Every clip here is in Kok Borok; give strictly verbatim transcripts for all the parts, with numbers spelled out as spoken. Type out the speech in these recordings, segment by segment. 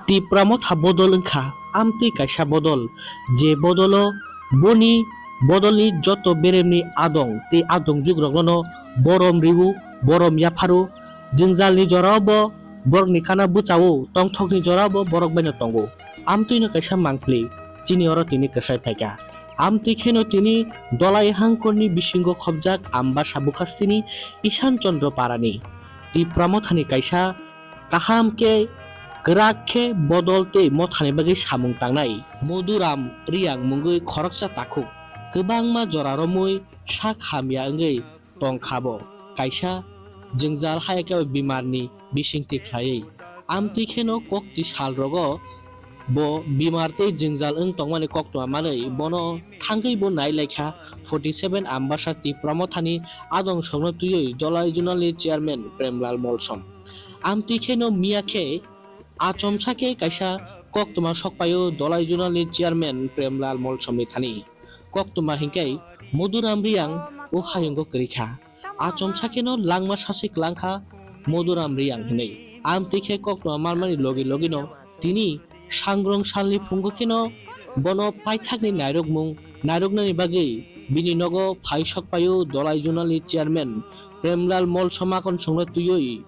Tipra Motha bodol wngkha amtwi kaisa bodol, je bodolo boni bodolni joto beremni adong tei adongjukrokno borom rw-o, borom yapharo, jwngjalni jorao bo borokni kana bwchao, tongthokni jorao bo borok baino tongo. Amtwino kaisa mangpli chini oro tini kwsai phaikha. Amtwi kheno tini Dolai Hangkorni bisingo khobjak Ambasa Bukhastini Ishan Chandra Parani Tipra Mothani kaisa kaham khe kwrak khe bodol tei mothani bagwi samung tangnai Madhuram Reang mungwi khoroksa takhuk kwbangma jora romwi sak hamya wngwi tongkha bo. Kaisa jwngjal hai khe bimarni bisingtwi khlaiwi. Amtwi kheno kokti salrogo bo bimar tei jwngjal wng tongmani koktwma manwi bono thangwi bo nai laikha forty seven Ambasa Tipra Mothani adong songno twiwi Dolai Zonalni chairman Premlal Molsom. Amtwi kheno miya khe achomsa khe kaisa koktwma sokpaio Dolai Zonalni chairman Premlal Molsomni thani. Koktwma hinkhe Madhuram Reang o hayungo kwrwi kha. Achomsa kheno langma sase kwlang kha Madhuram Reang hinwi. Amtwi khe koktwma manmani logi logino tini sangrong salni phungo kheno bono paithakni nairokmung nairoknani bagwi bini nogo phai sokpaio Dolai Zonalni chairman Premlal Molsom akon songno twiwi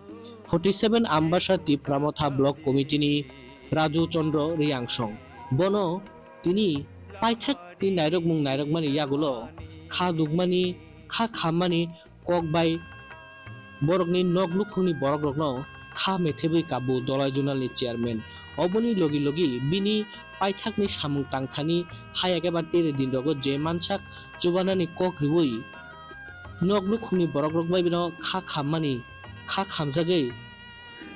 forty seven Ambasa Tipra Motha Block Committee ni Raju Chandra Reang song. Bono tini paithak tei nairokmung nairokmani yagulo kha dukmani, kha khammani kok bai borokni nok nukhungni borokrokno kha methebwi kabu Dolai Zonalni chairman. Oboni logi logi bini paithakni samung tangthani haya khe ba tere dinrogo je mansak chubanani kok riui nok nukhungni borokrok bai bino kha khammani, kha khamjagwi,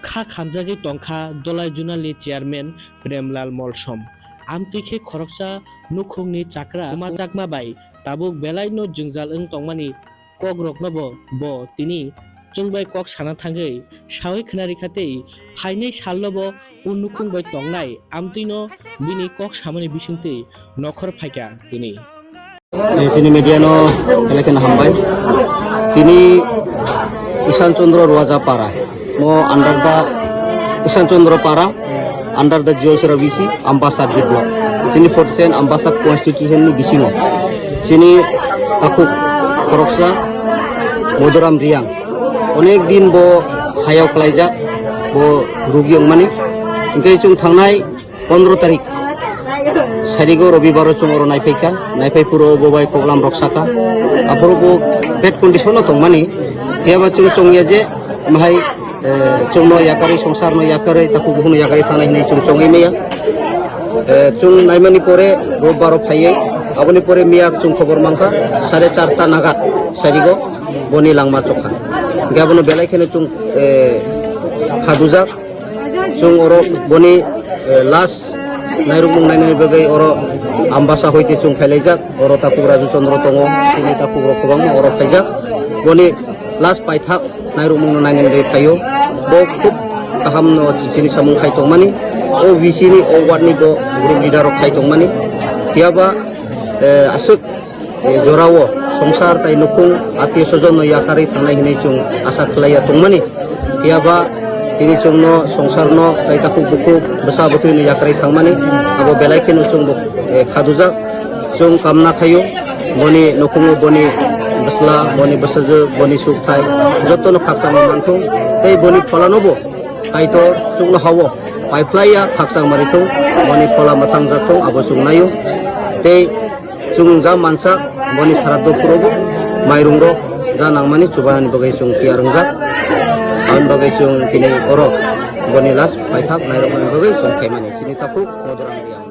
kha khamjagwi tongkha Dolai Zonalni chairman Premlal Molsom. Amtwi khe khoroksa nukhungni chakra Uma Chakma bai tabuk belaino jwngjal wng tongmani kokrokno bo, bo tini chwng bai kok sana thangwi saui khna rikha tei phainai salno bo o nukhung bai tongnai amtwino bini kok samani bisingtwi nokhor phaikha tini. Chini media no belai kheno hambai. Tini Ishan Chandra Ruaja Para, mo under the Ishan Chandra Para, under the Jyosra V C, Ambasa block. Chini forty seven Ambasa constitution ni bisingo. Chini takhuk khoroksa Madhuram Reang. Onek din bo hayao khlaijak, bo rugi wngmani. Hingke chwng thangnai pondro tarik, sarigo robibaro chwng oro naiphaikha, naiphai puro bo bai koklam rok saka. Aphuru bo bad condition no tongmani. Phiya ba chwng chongya je, mahai, eh, chwngno yakarwi, songsarno yakarwi, takhuk bukhukno yakarwi thangnai hinwi chwng chongwi maya. Eh, chwng naimani pore robbaro phaiwi, aboni pore miya chwng khobor mankha, sare charta nagat sarigo boni langma chokha. Hingke abono belai kheno chwng, eh, khadujak. Chwng oro boni, eh, last nairukmung nainani bagwi oro Ambasa hoite chwng phailaijak. Oro takhuk Raju Chandra tongo, chini takhukrok kwbangma oro phaijak. Boni last paithak nairukmungno nainani bagwi phaio. Bo khub kahamno chini samung khai tongmani. O V C ni, o ward ni bo group leader rok khai tongmani. Phiya ba, eh, aswk eh, jorao songsar tai nukhung atio sojon no yakarwi thangnai hinwi chwng asa khlaiya tongmani. Phiya ba tini chwngno songsarno tai takhuk bukhuk bwsa bwtwi no yakarwi thangmani abo belai kheno chwng bo, eh, khadujak. Chwng kamna khaio boni nukhungo boni bwsla, boni bwsajwk, boni sukthai jotono khakchangma manthung tei boni pholano bo Kaitor chukno hao paiphlaiya khakchang mari thung, boni phola mwthang jak thung abo chwng naio. Tei chwng ja mansa boni sara dophurobo mairungrok ja nangmani chubanani bagwi chwng tiyar wngjak. Aboni bagwi chwng tini oro boni last paithak nairokmani bagwi chwng khaimani chini takhuk Madhuram Reang.